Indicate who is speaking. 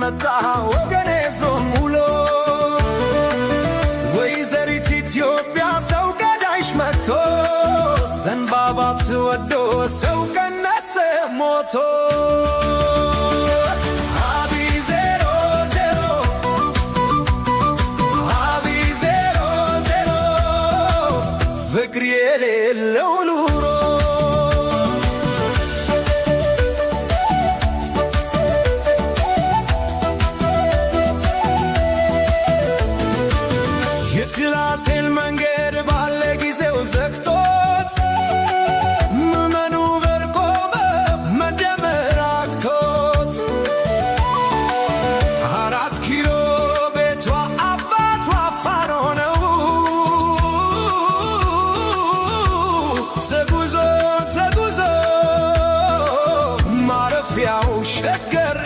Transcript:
Speaker 1: መጣ ወገኔ ዞም ውሎ። ወይዘሪት ኢትዮጵያ ሰው ገዳይሽ መጥቶ፣ ዘንባባ ትወዶ ሰው ቀነሰ ሞቶ። አብይ 0-0፣ አብይ 0-0፣ ፍቅር የሌለው ኑሮ። የስላሴን መንገድ ባለ ጊዜው ዘግቶት፣ ምዕመኑ በርቆመ መደመር አቅቶት። 4 ኪሎ ቤቷ አባቷ ፋኖ ነው። ተጉዞ ተጉዞ ማረፊያው ሸገር